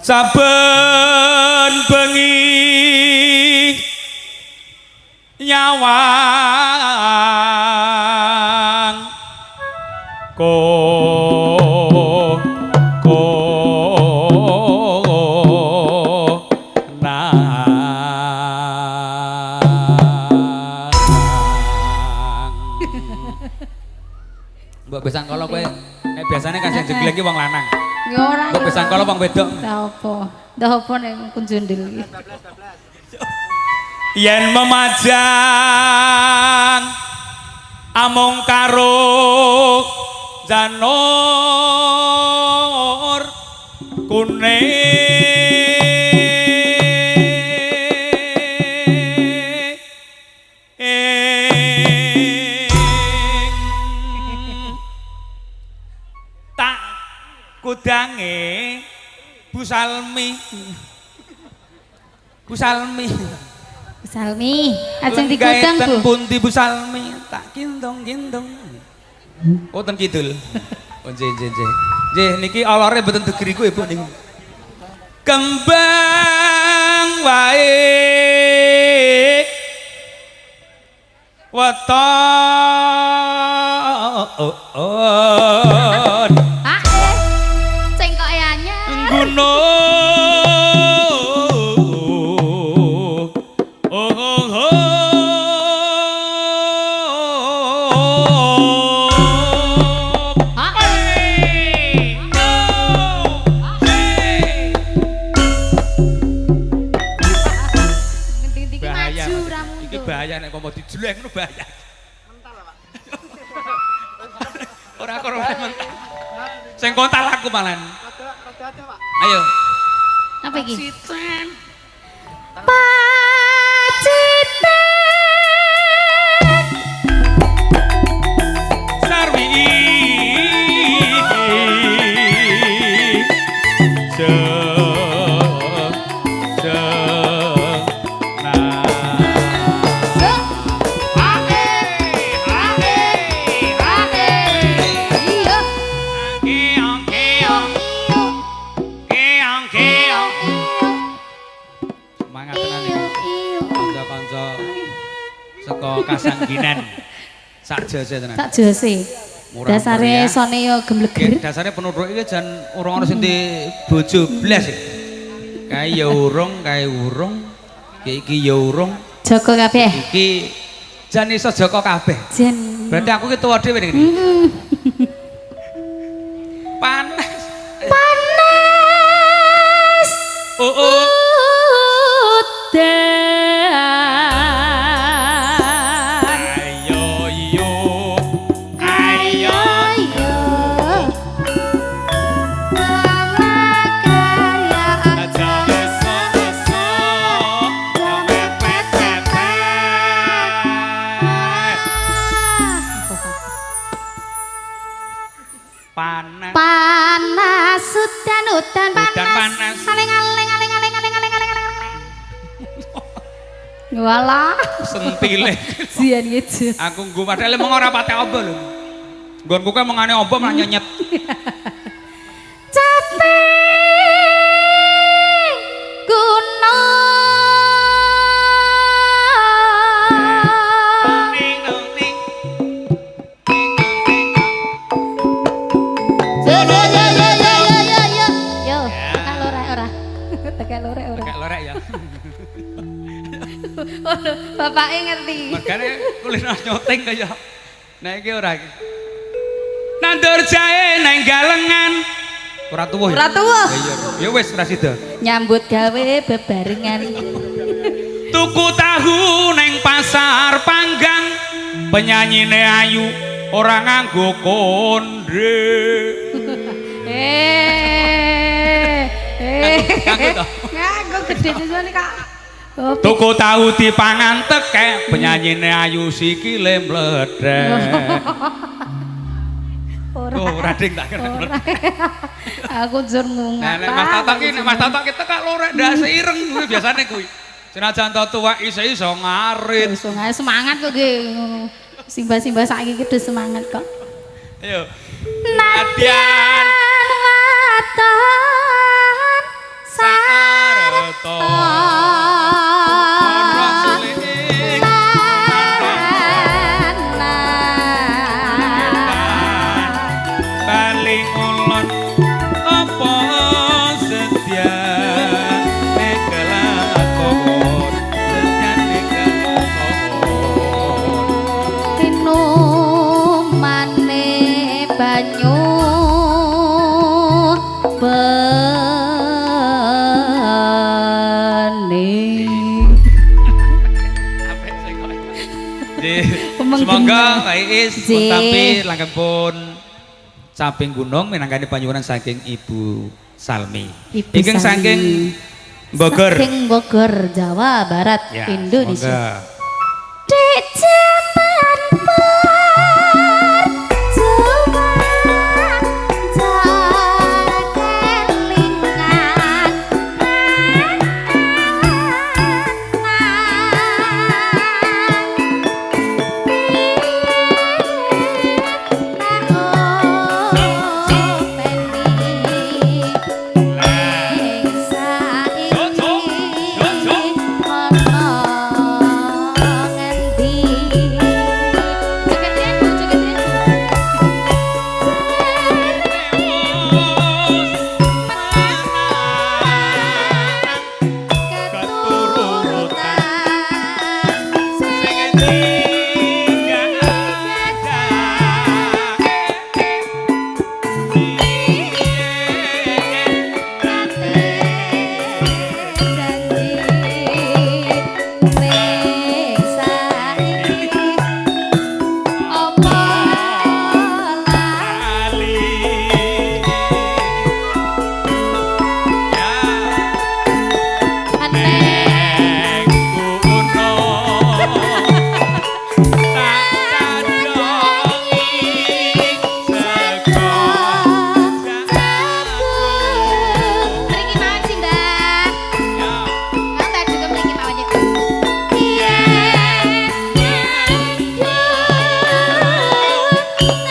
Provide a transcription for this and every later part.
Saben bengi nyawang ko ko nang. Mbok besan kala kowe nek biasane kan sing jegleng ki wong lanang. Ya ora. Mbok besan kala wong wedok. Ndak apa. Ndak apa nek kunjundil iki. Yen memajang amung karo janur kuning tak kudange Bu Salmi. Bu Salmi. Bu Salmi, ajeng dikudang Bu. Pundi Bu Salmi, tak kindong-kindong. Oh ten kidul. Oh nggih nggih nggih. Nggih niki olore mboten degriku Ibu niku. Kembang wae weton. Ah, cengkoke anyar. Gunung bahaya nek mau dijleng ngono bahaya. Mental, Pak. Ora karo mental. Sing kontal aku malan. Rada-rada, Pak. Ayo. Apa iki? Pacitan. Pacitan. Sarwi. Kasangginan sak jose tenan. Sak jose. Dasare sone yo gemleger. Dasare penduduk iki jan urung ana sing di bojo blas. Kae ya urung, kae urung, iki ya urung. Joko kabeh. Iki jan iso joko kabeh. Jan. Berarti aku ki tuwa dhewe ning ngene. Panas. Panas. Oh oh. Udan. Panas. Panas udan udan panas. Udan panas. Aling aling aling aling aling aling aling aling. Walah. Sentile. Jian iki. Aku nggo padahal emang ora pate ombo lho. Nggonku kae mengane ombo malah nyenyet. Capek gunung. Ya. Bapaknya ngerti. Makanya kulino nyoting kaya. Nek iki ora iki. Nandur jahe neng galengan. Ora tuwuh. Ora tuwuh. Ya iya. Ya wis ora sida. Nyambut gawe bebarengan. Tuku tahu neng pasar panggang. Penyanyine ayu ora nganggo kondre. Nganggo to? Nganggo gede sesone kok. Tuku tahu dipangan tekek, penyanyine ayu sikile mledek. Ora. Oh, ora ding tak kira. Aku njur ngungap. Nah, nek Mas Tatak ki, nek Mas Tatak ki tekak lorek ndase ireng kuwi biasane kuwi. Senajan to tuwek isih iso ngarit. Iso ngarit semangat kok nggih. Simbah-simbah saiki ki semangat kok. Ayo. Nadyan waton Semoga Mbak Iis pun Nggih. Tampi langgeng pun caping gunung minangkani panyuwunan saking Ibu Salmi. Ibu Ingkang Salmi. saking Bogor. Saking Bogor, Jawa Barat, Ya, Indonesia. semoga. Dek jaman perjuangan kelingan. Mriki mawon sih, Mbak. Ah, Mbak juga mriki mawon yuk. Yen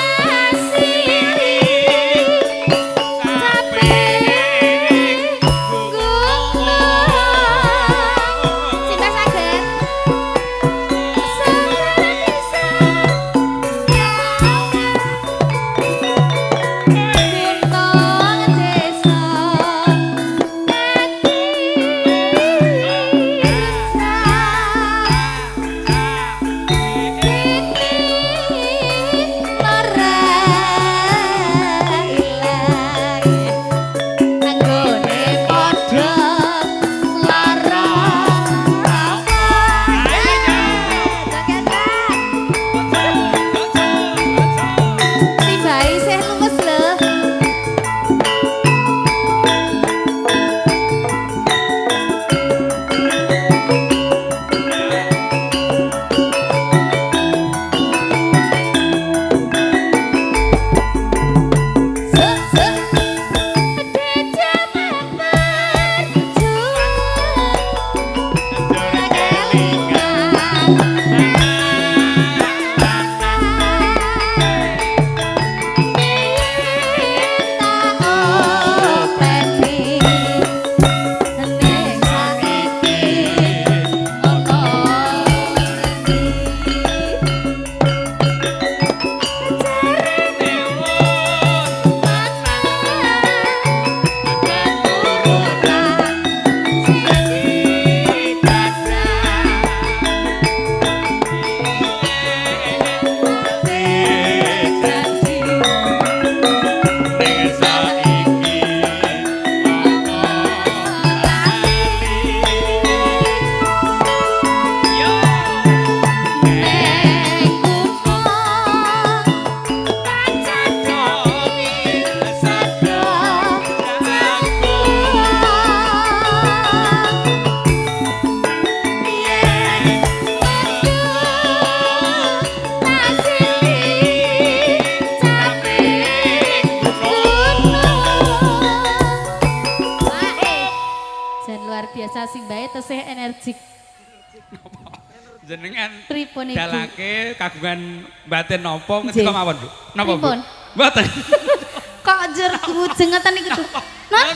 tasiri capek gunung. Simbah saged. Bisa gunung desa. Tibae isih luwes lho. Jan luar biasa simbahe tesih energik. Jenengan Pripun Ibu? Dalake kagungan batin napa ngendika Nggih. Mawon, Bu? Napa, Bu? Pripun? Mboten. Kok jer wujeng ngoten niku tuh. Non?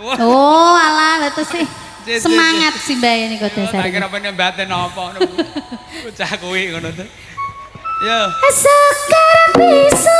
Wah, Oh, alah lha tesih Nggih, nggih, semangat simbahe niku tak dasare. kira ben batin napa ngono, Bu. Bocah kuwi ngono to. Yo. Sekar bisa.